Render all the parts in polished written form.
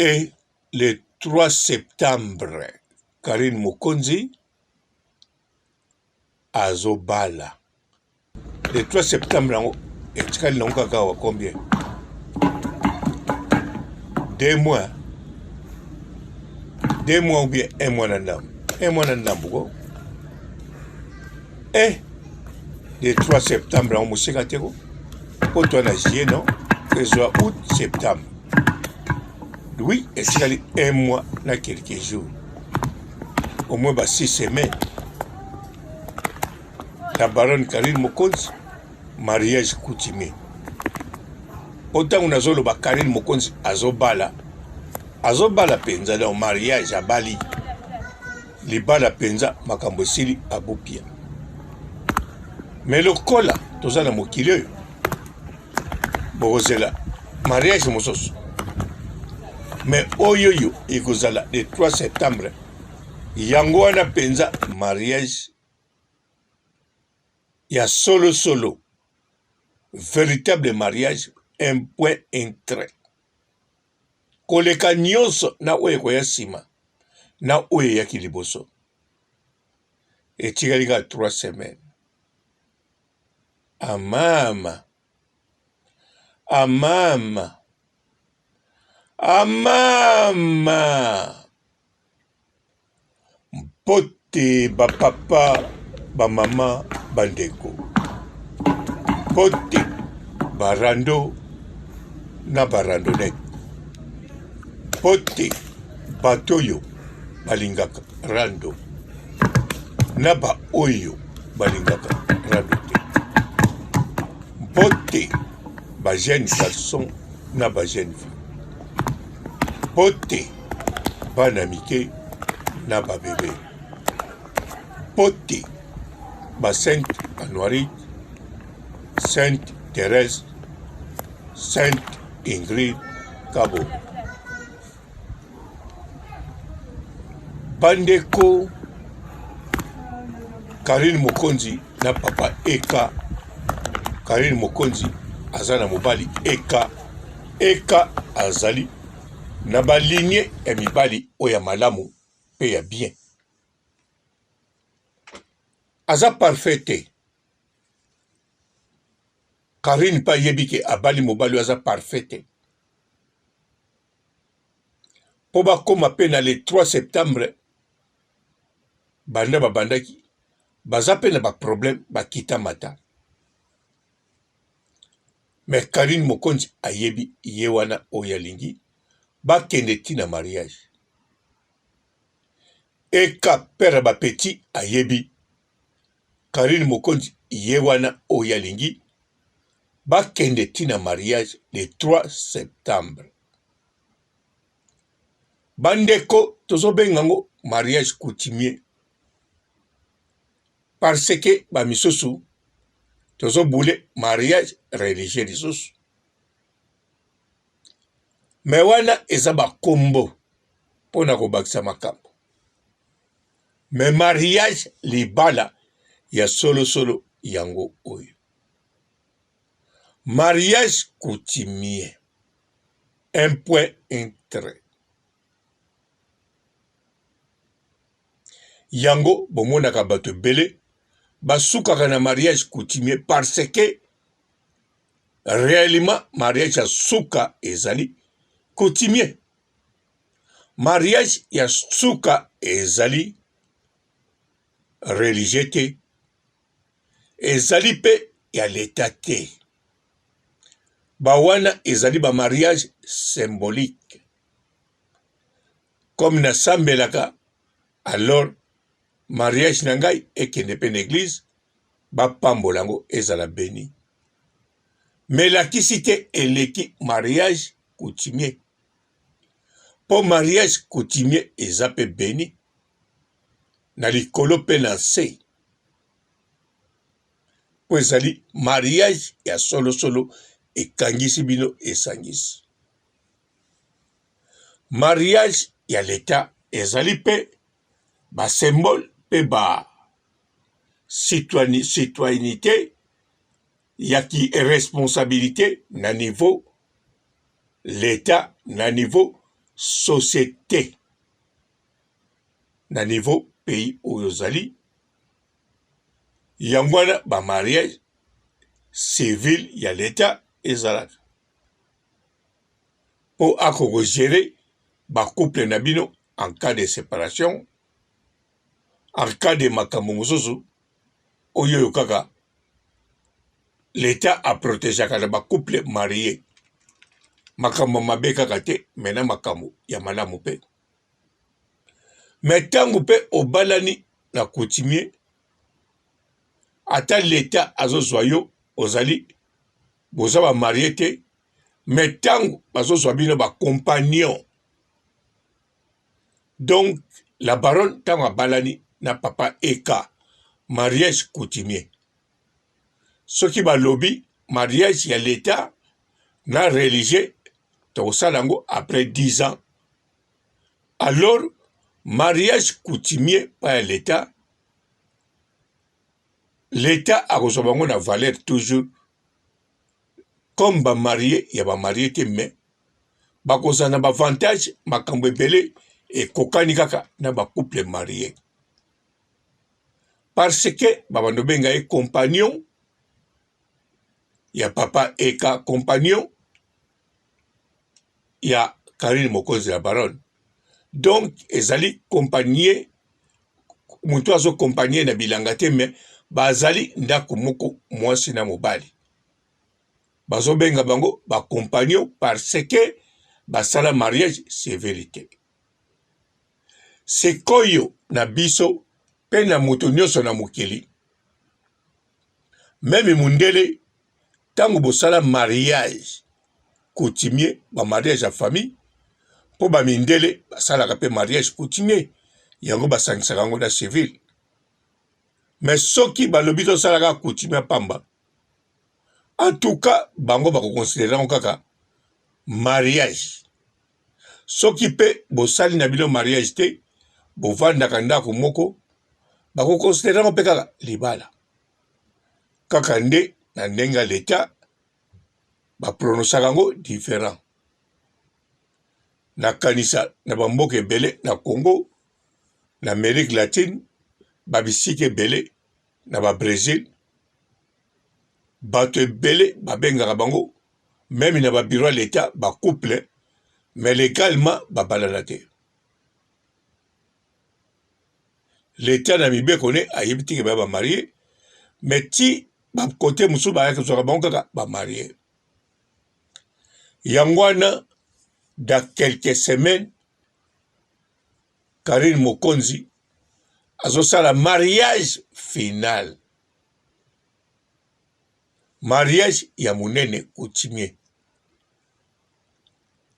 Et le 3 septembre Carine Mokonzi azobala. Le 3 septembre yango etikali nango kaka awa combien? 2 mois, 2 mois ou bien un mois na ndambo, un mois na ndambo ko. Eh, le 3 septembre yango mosika te ko, po toa na juillet, non, ezwa août, septembre. Oui, etikali un mois na quelques jours, au moins ba 6 semaines. La baronne Karine Mokonzi, mariage coutumier. Po ntango nazoloba Karine Mokonzi azobala, azobala mpenza, donc mariage, abali libala mpenza, makambo esili, abupia. Mais lokola toza na mokili oyo, bokozela mariage mosusu, mais oyo oyo ekozala le 3 septembre, yango wana mpenza mariage ya solo solo, véritable mariage, un point un trait, koleka nyonso na oyo ekoya nsima na oyo eyaki liboso. Etikali kaka 3 semaines. Amama, amama, amama! Mbote ba papa, ba mama, ba ndeko. Mbote ba rando na ba randonnette. Mbote bato oyo balingaka rando na ba oyo balingaka rando te. Mbote ba jeunes garçons na ba jeunes filles. Mbote bana mike na ba bebe. Mbote ba Sainte Anuarite, Sainte Therèse, Sainte Ingrid Kabongo. Bandeko, Carine Mokonzi na papa Eka. Carine Mokonzi aza na mobali Eka. Eka azali na baligne ya mibali oyo ya malamu mpe ya bien. Aza parfait te. Carine mpe ayebi ke abali mobali oyo aza parfait te. Mpo bakoma mpe na le 3 septembre, banda babandaki baza mpe na baproblème, bakita mata. Mais Carine Mokonzi ayebi ye wana oyo alingi, bakende ti na mariage. Eka père ya bapeti ayebi Carine Mokonzi ye wana oyo alingi, bakende ti na mariage le 3 septembre. Bandeko, tozobenga yango mariage coutumier parce que bamisusu tozobule mariage religieux lisusu, me wana eza bakombo mpo na kobakisa makambo. Me mariage, libala ya solosolo, yango oyo mariage coutumier, un point un trait. Yango bomonaka bato ebele basukaka na mariage coutumier parce que réellement mariage ya suka ezali coutumier. Mariage ya suka ezali religieux te, ezali mpe ya leta te. Bawana ezali ba mariage symbolique. Comme nasambelaka, alors mariage na ngai ekende mpe na eglise, bapambola yango, ezala beni. Mais elakisi te eleki mariage coutumier, mpo mariage coutumier eza mpe beni na likolo mpe na nse, mpo ezali mariage ya solosolo, ekangisi bino, esangisi. Mariage ya leta ezali mpe basymbole mpe ba citoyenneté ya ki responsabilité na niveau leta, na niveau. société na niveau pays oyo ozali. Yango wana ba mariage civil ya l'etat ezalaka mpo ako ko gerer ba couple na bino en cas de separation, en cas de makambo mosusu oyo oyo kaka l'etat a protegeaka na ba couple marie makambo mabe kaka te mais na makambo ya malamu mpe. Mais ntango mpe obalani na coutumier, ata l'etat azozwa yo ozali boza ba marie te, mais ntango bazozwa bino ba compagnon, donc la baronne ntango abalani na papa Eka mariage coutumier, soki balobi mariage ya l'etat na religieux tokosala yango après 10 ans, alors mariage coutumier pa ya l'etat, l'etat akozwa bango na valeur toujours comme ba marie ya ba marie te, mais bakozala na ba avantage makambo ebele ekokani kaka na ba couple marie, parce que babanda obenga ye compagnon ya papa Eka, compagnon ya Carine Mokonzi la baronne. Donc ezali compagnie, moto azo compagnie na bilanga te, mais bazali ndako moko mwasi na mobali, bazobenga bango ba compagnon parce que basala mariage civil te. Sikoyo na biso pe na moto nyonso na mokili, meme mundele, ntango bosala mariage coutumier, ba mariage ya famille, mpo ba mindele basalaka mpe mariage coutumier, yango basangisaka yango na civil. Mais soki balobi tosalaka coutumier pamba, en tout cas bango bakoconsidere yango kaka mariage. Soki mpe bosali na bino mariage te, bovandaka ndako moko, bakoconsidere yango mpe kaka libala. Kaka nde na ndenge ya l'etat ba prononcaka yango different. Nakanisa na ba mboka ebele na Congo, na Amerique latine, ba bisika ebele na ba Bresil, bato ebele babengaka bango meme na ba bureau ya l'etat ba couple, mais legalement babalana te. L'etat na mibeko ne ayebi te ke ba marie, mais ti ba kote mosusu bayaki kozwaka bango kaka ba marie. Yango wana dans quelques semaines Carine Mokonzi azosala mariage final, mariage ya monene coutumier.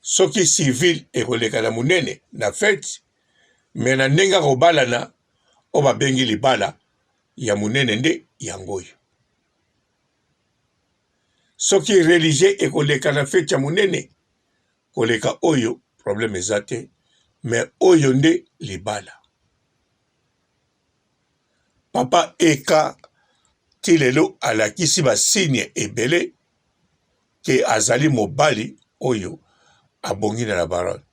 Soki civil ekoleka na monene na fete, mais na ndenge ya kobalana oyo babengi libala ya monene nde yango oyo. Soki religieux ekoleka na fete ya monene koleka oyo, problème eza te, mais oyo nde libala. Papa Eka ti lelo alakisi ba signe ebele ke azali mobali oyo abongi na la baronne.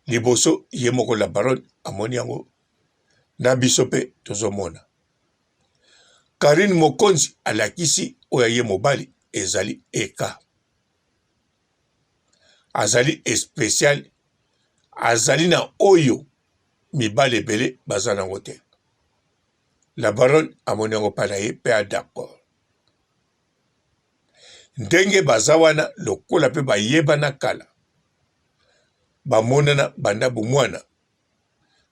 Liboso ye moko la baronne amoni yango, na biso pe tozomona. Carine Mokonzi alakisi oyo ya ye mobali ezali Eka. Azali especial, azali na oyo mibali ebele baza nango te. La baronne amoni yango pa na ye pe a d'accord. Ndenge baza wana lokola pe bayebana kala, bamonana banda bomwana,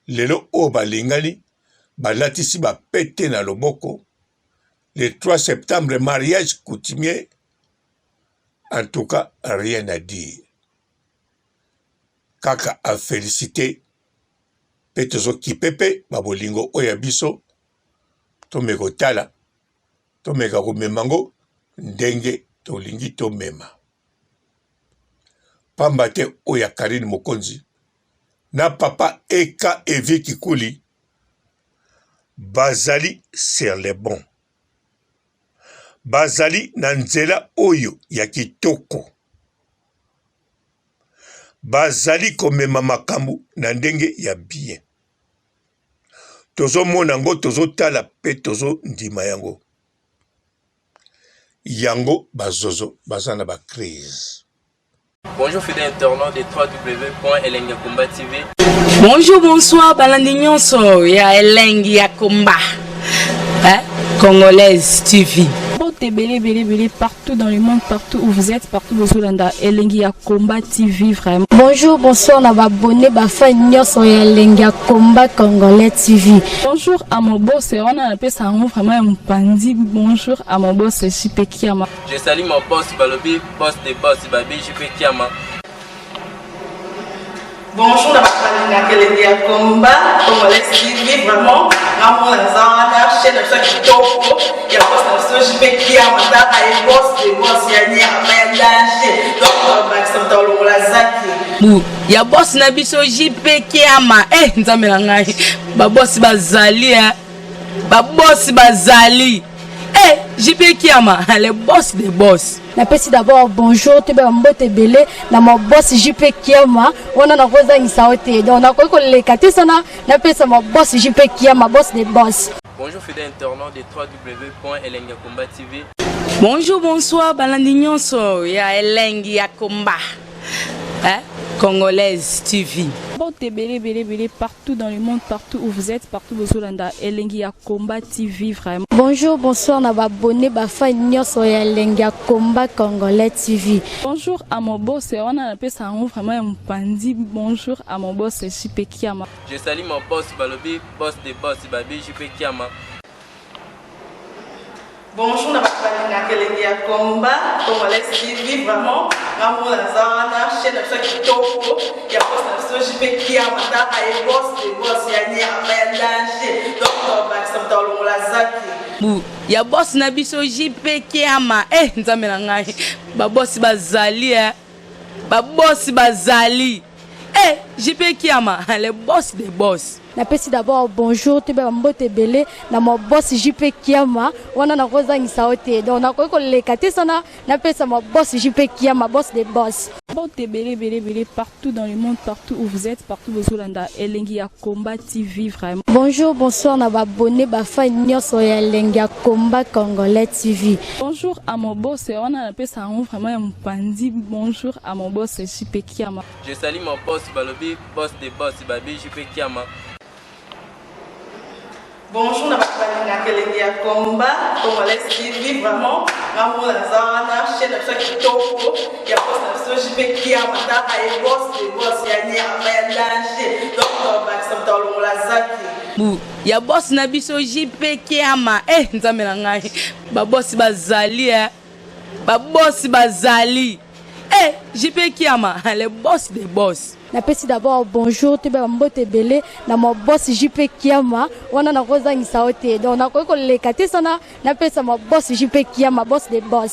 lelo oyo balingani, balatisi ba pete na loboko le 3 septembre mariage coutumier, en tout cas rien à dire, kaka a feliciter pe tozokipe pe ba bolingo oyo ya biso, tomeka kotala, tomeka komema ngo ndenge tolingi tomema, pamba te oyo ya Carine Mokonzi na papa Eka Evi Kikuli bazali sur le bon, bazali na nzela oyo ya kitoko. Bazali komema makambo na ndenge ya bien. Tozomona yango, tozotala pe tozondima yango. Yango ba zozo baza na ba crise. Bonjour fidèle internaute de www.elengiyakomba.tv. Bonjour, bonsoir, balandi nyonso ya elengi ya komba. Hein? Congolaise TV. Mbote ebele ebele ebele partout dans le monde, partout où vous êtes, partout bozolanda elengi ya combat TV vraiment. Bonjour, bonsoir na ba abonné ba fan nyonso ya elengi ya combat congolais TV. Bonjour à mon boss, wana napesa yango vraiment ya mopanzi. Bonjour à mon boss JP Kiama. Je salue mon boss balobi boss de boss babi JP Kiama. Bonjour na bato balingaka elengi ya combat congolais TV vraiment nga mona naza wana chaîne na biso ya kitoko ya boss na biso JP Kiama tala ye boss de boss ya nyama ya danger donc bakisa moto alongola zaki bu ya boss na biso JP Kiama eh nzambe na ngai ba boss bazali eh ba boss bazali eh JP Kiama le boss de boss. Napesi d'abord bonjour toyeba mbote ebele na ma boss JP Kiama wana nakozangisa yo te donc nakoki koleka te sana napesa ma boss JP Kiama boss de boss. Bonjour fidèle internaute de www.elengiyakomba.tv. Bonjour, bonsoir, balandi nyonso ya elengi ya komba. Hein? Congolaise TV. Mbote ebele ebele ebele partout dans le monde, partout où vous êtes, partout bozolanda elengi ya combat TV vraiment. Bonjour, bonsoir na ba abonné ba fan nyonso ya elengi ya combat congolais TV. Bonjour à mon boss, wana napesa yango vraiment ya mopanzi. Bonjour à mon boss JP Kiama. Je salue mon boss balobi boss de boss babi JP Kiama. Bonjour na bato balingaka elengi ya combat congolais TV vraiment nga mona naza wana chaîne na biso ya kitoko ya boss na biso JP Kiama tala ye boss de boss ya nyama ya danger donc bakisa moto alongola zaki bu ya boss na biso JP Kiama eh nzambe na ngai ba boss bazali eh ba boss bazali eh JP Kiama le boss de boss. Napesi d'abord bonjour toyeba mbote ebele na ma boss JP Kiama wana nakozangisa yo te donc nakoki koleka te sana napesa ma boss JP Kiama boss de boss. Mbote ebele ebele ebele partout dans le monde, partout où vous êtes, partout bozolanda elengi ya combat TV vraiment. Bonjour, bonsoir na ba abonné ba fan nyonso ya elengi ya combat congolais TV. Bonjour à mon boss, wana napesa yango vraiment ya mopanzi. Bonjour à mon boss JP Kiama. Je salue mon boss balobi boss de boss babi JP Kiama. Bonjour na bato balingaka elengi ya combat congolais TV vraiment nga mona naza wana chaîne na biso ya kitoko ya boss na biso JP Kiama tala ye boss de boss ya nyama ya danger donc bakisa moto alongola zaki bu ya boss na biso JP Kiama eh nzambe na ngai ba boss bazali eh ba boss bazali eh JP Kiama le boss de boss. Napesi d'abord bonjour toyeba mbote ebele na ma boss JP Kiama wana nakozangisa yo te donc nakoki koleka te sana napesa ma boss JP Kiama boss de boss.